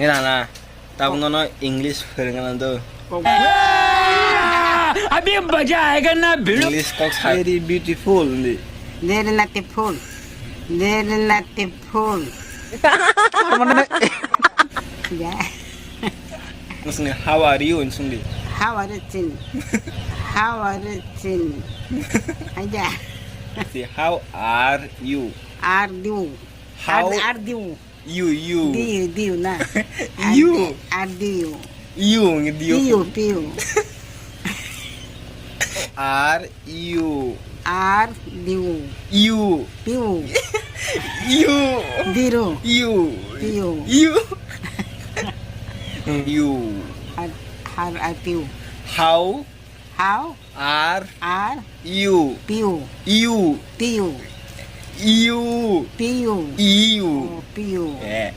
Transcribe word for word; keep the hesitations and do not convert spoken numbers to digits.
Nana, tabuk nono English phwrwngna do. अभी मजा आएगा ना भिड़ो। English kok sa. Very beautiful, hindi. Very beautiful. Very beautiful. Mane? Ya. Nusni, "How are you?" Insungdi. How are you, Chin? How are you, Chin? Aja. Si, "How are you?" Are you? How? Are, are you? You, you. Diu, diu na. You. Ar diu. You, ngi diu. Piu, piu. Are you? Are diu. You. Piu. You. Diru. You. Piu. You. You. Ar, ar, ar piu. How? How? Are. Are. You. Piu. You. Piu. You. Piu. You. Oh, piu. Eh.